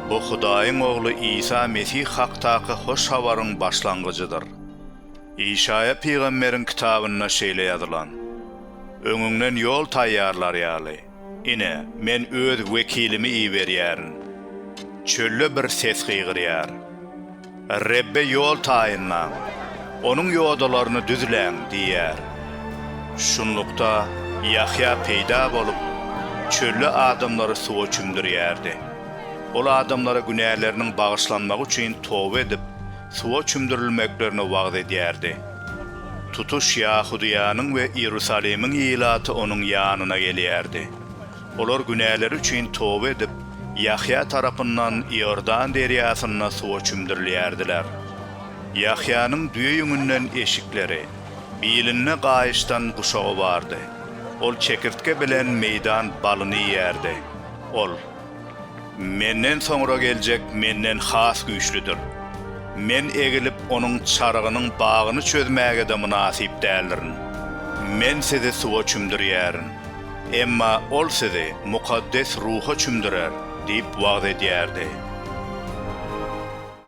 Bu Hudaýyň Ogly Isa Mesih hakdaky Hoş Habaryň başlangyjydyr. Işaýa pygamberiň kitabynda şeýle ýazylan, Öňüňden ýol taýýarlar ýaly, ine, Men Öz wekilimi iberýärin. Çölde bir ses gygyrýar, Rebbe ýol taýynlaň, Onuň ýodalaryny düzläň diýýär. Şunlukda, Ýahýa peýda bolup, çölde adamlary suwa çümdürýärdi. Ol adamlara günäleriniň bagyşlanmagy üçin toba edip, suwa çümdürilmeklerini wagyz edýärdi. Tutuş Ýahudyýanyň we Iýerusalimiň ilaty onuň ýanyna gelýärdi. Olar günäleri üçin toba edip, Ýahýa tarapyndan Iordan derýasynda suwa çümdürilýärdiler. Ýahýanyň düýe ýüňünden eşikleri, bilinde gaýyşdan guşagy bardy. Ol çekirtge bilen meýdan balyny iýerdi. Ol. Menden soňra geljek menden has güýçlüdir. Men egilip, onuň çarygynyň bagyny çözmäge-de mynasyp däldirin. Men sizi suwa çümdürýärin. Emma ol sizi Mukaddes Ruha çümdürer diýip wagyz edýärdi.